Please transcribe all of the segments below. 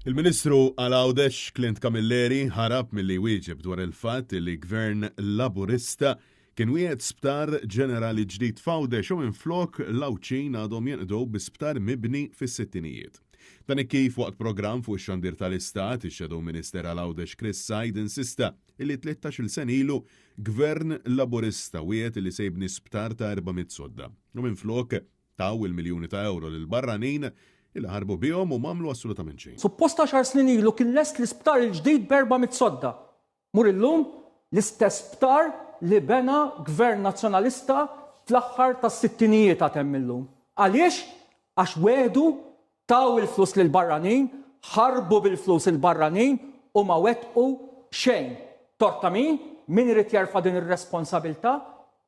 Il-Ministru għal Għawdex Clint Camilleri ħarab milli jwieġeb dwar il-fatt li Gvern Laburista kien wiegħed sptar ġenerali ġdid f'Għawdex u minflok l-Għawdxin għadhom jinqdew bi sptar mibni fis-sittinijiet. Dan hekk kif waqt programm fuq ix-xandir tal-Istat, ix-Shadow Minister għal Għawdex Chris Said insista illi 13-il sena ilu Gvern Laburista wiegħed illi se jibni sptar ta' 400 sodda u minflok Taw il-miljuni ta' ewro lill-barranin illi ħarbu bihom u m'għamlu assolutament xejn. Suppost għaxar snin ilu kien lest l-isptar il-ġdid b'400 sodda. Mur illum, l-istess sptar li bena Gvern Nazzjonalista fl-aħħar tas-sittinijiet għad hemm illum. Għaliex? Għax wegħdu, taw il-flus lill-barranin, ħarbu bil-flus il-barranin u ma wettqu xejn. Tort ta' min? Min irid jerfa' din ir-responsabilità?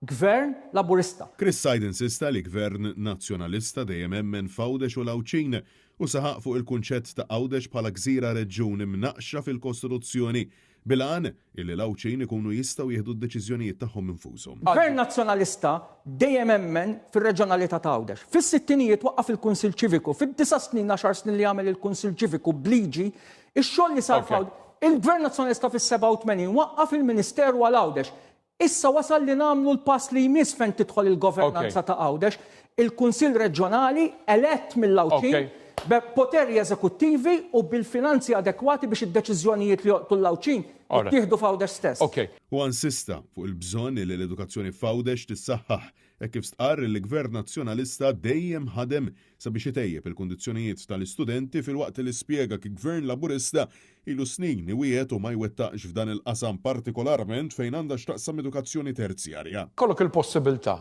Gvern Laburista. Chris Said insista li Gvern Nazzjonalista dejjem emmen f'Għawdex u l-Għawdxin u saħaq fuq il-kunċett ta' Għawdex bħala gżira reġjun imnaqqxa fil-Kostituzzjoni bil-għan illi l-Għawdxin ikunu jistgħu jieħdu d-deċiżjonijiet tagħhom infushom. Gvern Nazzjonalista dejjem emmen fir-reġjonalità ta' Għawdex. Fis-sittinijiet waqqaf il-Kunsill Ċiviku. Fid-disa' snin, għaxar snin li għamel il-Kunsill Ċiviku b'liġi, ix-xogħol li sar f'Għawdex, il-Gvern Nazzjonalista fis-87 waqqaf il-Ministeru għal Għawdex. Issa wasal li nagħmlu l-pass li jmiss fejn tidħol il-governanza ta' Għawdex, il-Kunsill Reġjonali elett mill-Għawdxin b'poteri eżekuttivi u bil-finanzi adekwati biex id-deċiżjonijiet li jolqtu l-Għawdxin jittieħdu f'Għawdex stess. Huwa insista fuq il-bżonn li l-edukazzjoni f'Għawdex tissaħħaħ hekk kif stqarr li Gvern Nazzjonalista dejjem ħadem sabiex itejjeb il-kundizzjonijiet tal-istudenti filwaqt li spjega kif Gvern Laburista ilu snin iwiegħed u ma jwettaqx f'dan il-qasam partikolarment fejn għandha x'taqsam edukazzjoni terzjarja. Jkollok il-possibilità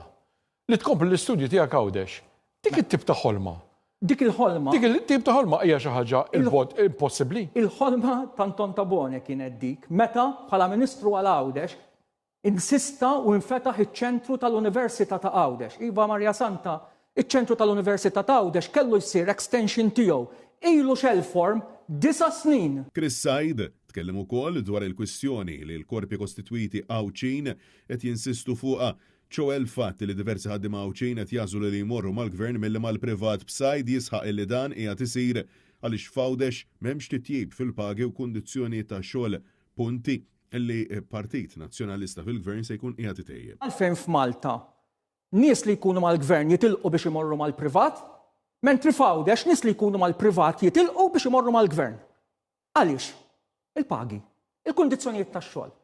li tkompli l-istudji tiegħek Għawdex. Dik it-tip ta' ħolma. Dik il-ħolma. Dik it-tip ta' ħolma hija xi ħaġa 'l bogħod impossibbli. Il-ħolma t'Anton Tabone kienet dik meta, bħala Ministru għal Għawdex, Insista u infetaħ iċ-ċentru tal-Università ta' Għawdex. Iva Maria Santa, iċ-ċentru tal-Università ta' Għawdex kellu jsir extension tiegħu. Ilu shell form disa' snin! Chris Said tkellem ukoll dwar il-kwistjoni li l-korpi kostitwiti Għawdxin qed jinsistu fuqha, ċoe l-fatt li diversi ħaddiema Għawdxin qed jagħżlu li jmorru mal-Gvern milli mal-privat b'Said jisħaq illi dan qiegħed isir għaliex f'Għawdex m'hemmx titjib fil-pagi u kundizzjonijiet tax-xogħol, punti li Partit Nazzjonalista fil-Gvern se jkun qiegħed itejjeb. Għalfejn f'Malta nies li jkunu mal-Gvern jitilqu biex imorru mal-privat, mentri f'Għawdex nies li jkunu mal-privat jitilqu biex imorru mal-Gvern? Għaliex? Il-pagi, il-kundizzjonijiet tax-xogħol.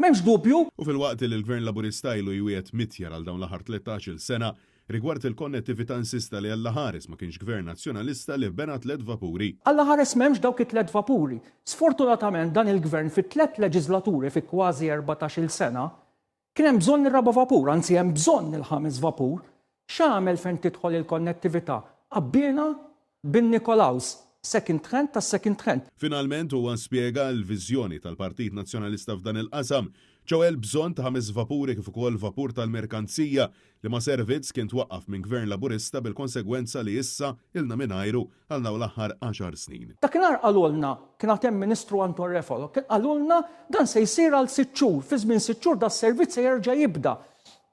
M'hemmx dubju. U filwaqt li l-Gvern Laburista ilu jwiegħed mitjar għal dawn l-aħħar 13-il sena, Rigward il-konnettività insista li Alla ħares ma kienx Gvern Nazzjonalista li bena tlett vapuri. Alla ħares m'hemmx dawk it-tlett vapuri. Sfortunatament dan il-Gvern fi tlett leġislaturi fi kważi 14-il sena kien hemm bżonn ir-raba' vapur, anzi hemm bżonn il-ħames vapur. X'għamel fejn tidħol il-konnettività? Għabbiena bin Nikolaus, second hand tas-second hand. Finalment huwa spjega l-viżjoni tal-Partit Nazzjonalista f'dan il-qasam, ċoe l-bżonn ta' ħames vapuri kif ukoll vapur tal-merkanzija Liema servizz kien twaqqaf minn Gvern Laburista bil-konsegwenza li issa ilna mingħajru għal dawn l-aħħar għaxar snin. Dakinhar qalulna, kien għad hemm Ministru Anton Refalo, kien qalulna dan se jsir għal sitt xhur, fi żmien sitt xhur das-servizz se jerġa' jibda.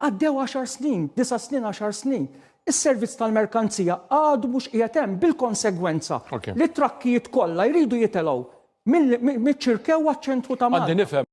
Għaddew għaxar snin, disa' snin, għaxar snin. Is-servizz tal-merkanzija għadu mhux qiegħed hemm bil-konsegwenza li t-trakkijiet kollha jridu jitelgħu miċ-Ċirkewwa għaċ-ċentru ta' Malta. Għandi nifhem.